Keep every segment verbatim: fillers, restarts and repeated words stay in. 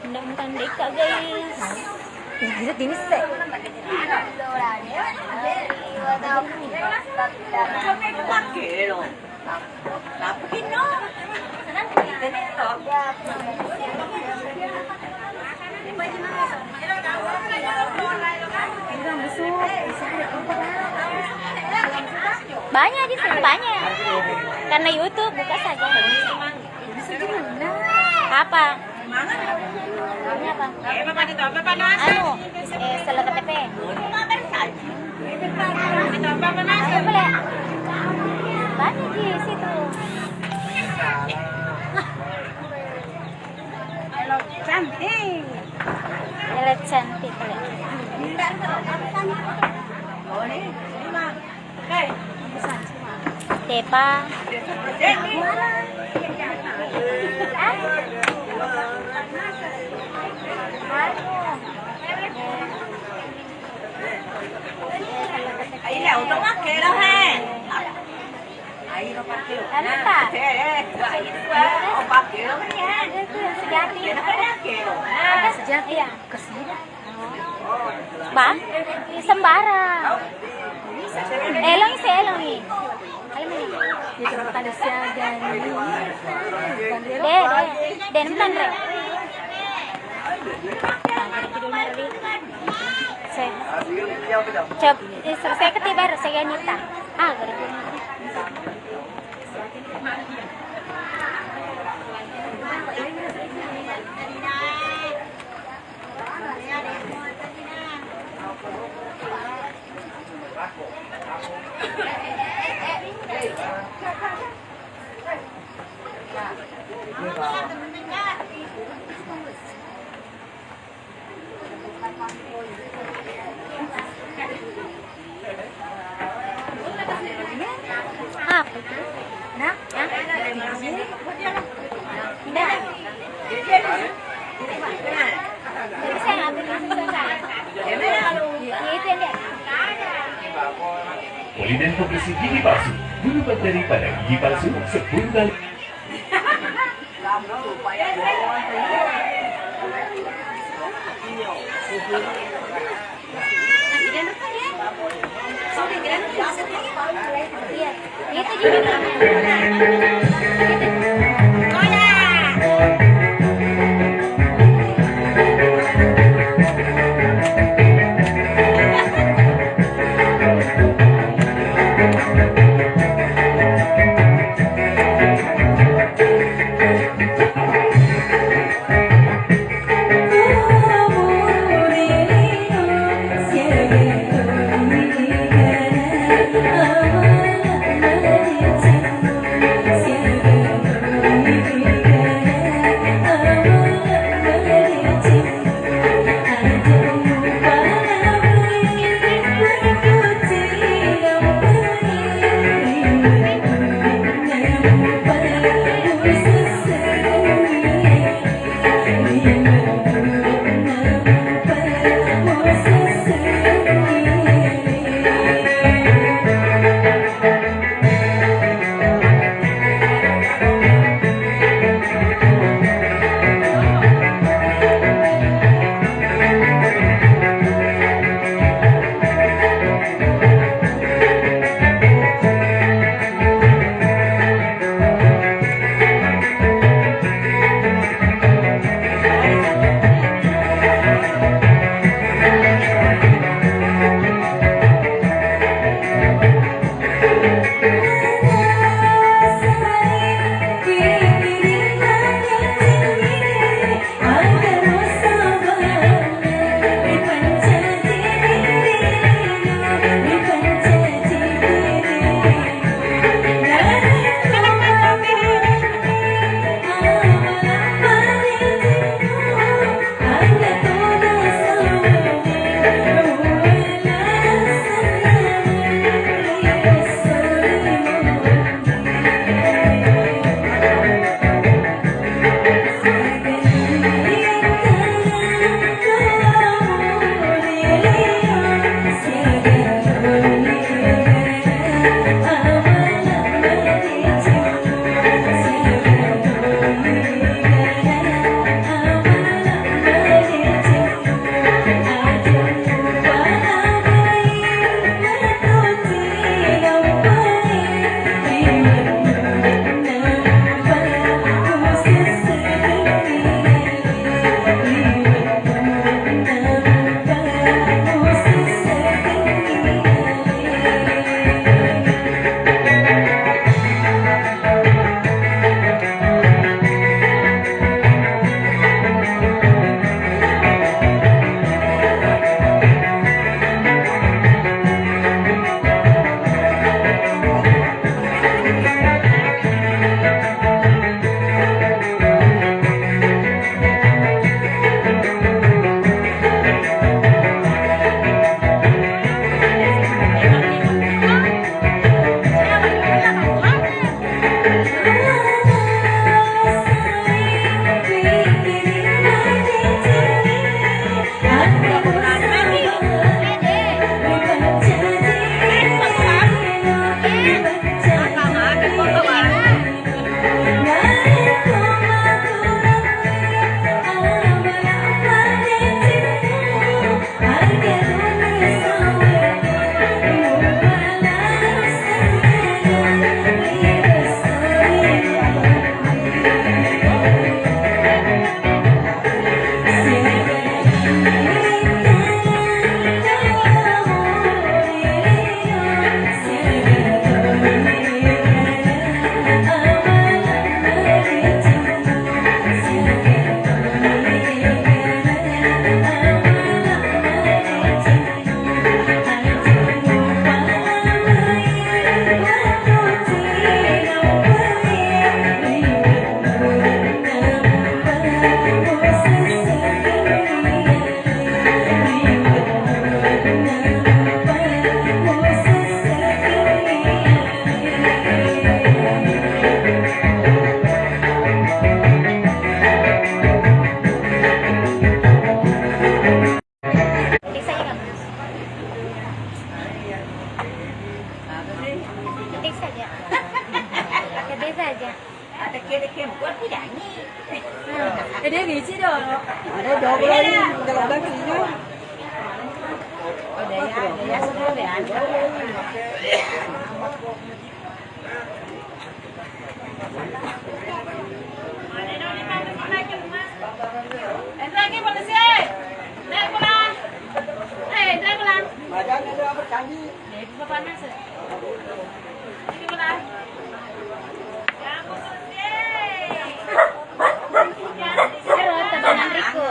Undang-undang deka, guys. Ini bisa jenis teh. Banyak di sini, banyak. Karena YouTube, buka saja. Apa? Ini apa? Anu, eh, seller K T P. Ayo, boleh. Banyak di situ. Cantik. Ele cantik, boleh. Tepa. Ayo, oto makkero, he. Ayo, pakkero. Anu, ta? Eh, eh, dua, ini dua. Oh, pakkero, ya. Itu sejati. Enak, enak, kero. Ada sejati, ya? Kesini. Ba? Sembara. Elong se, elong ni. Ayo, mana? Itu pada siaga ni. De, de. De, nonton, re. Coba, eh, selesai ketiba, saya ganita. Ah, gara-gara. Apa itu? Nah, nah. Nah. Jadi saya ngambil itu, Kak. Ya, itu yang dia. Polident Nutrisi Gigi Palsu. Bunuh bakteri pada gigi palsu sepuluh kali. Ada jawab lagi, kalau ada isinya. Entra lagi polisi, eh. Naik pulang. Eh, entra pulang. Badan itu apa, Candi? Ero, teman-teman riku.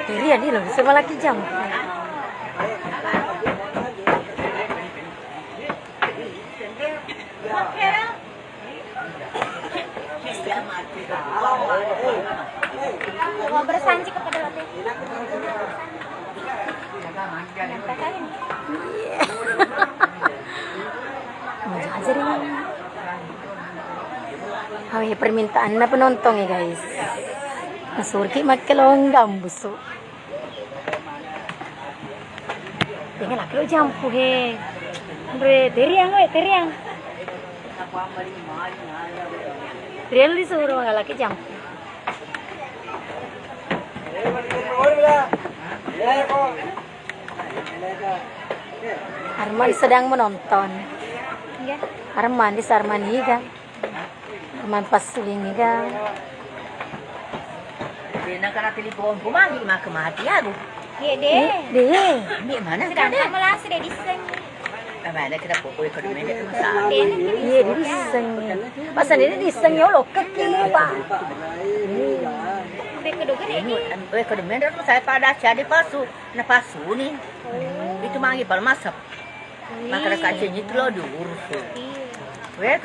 Terian ni lo, semalaki jam. Mau bersanji kepada Bapak. Mau jajari. Awe, permintaanna penonton ya, guys. Nasurki makkelonggang busu. Jangan laki lo jampu he. Andre, teriang we, teriang. Teriang disuruh nggak laki jampu. Arman sedang menonton. Iya. Arman di Sarman Higa. Arman Passuling Higa. Dena kana telepon ku magi maka mati aku. Iya deh. Deh. Ambil mana sedang kamu lasi deh diseng. Mana kita pokoknya kalau main itu masalah. Iya, diseng. Masa ini diseng ya lo keki, Pak. Ambil kedua deh. Ini, eh, kalau main itu saya pada cari pasu. Na pasuni. Itu magi pal masap. Makanya kancing itu lo diurus. Iya. Weh,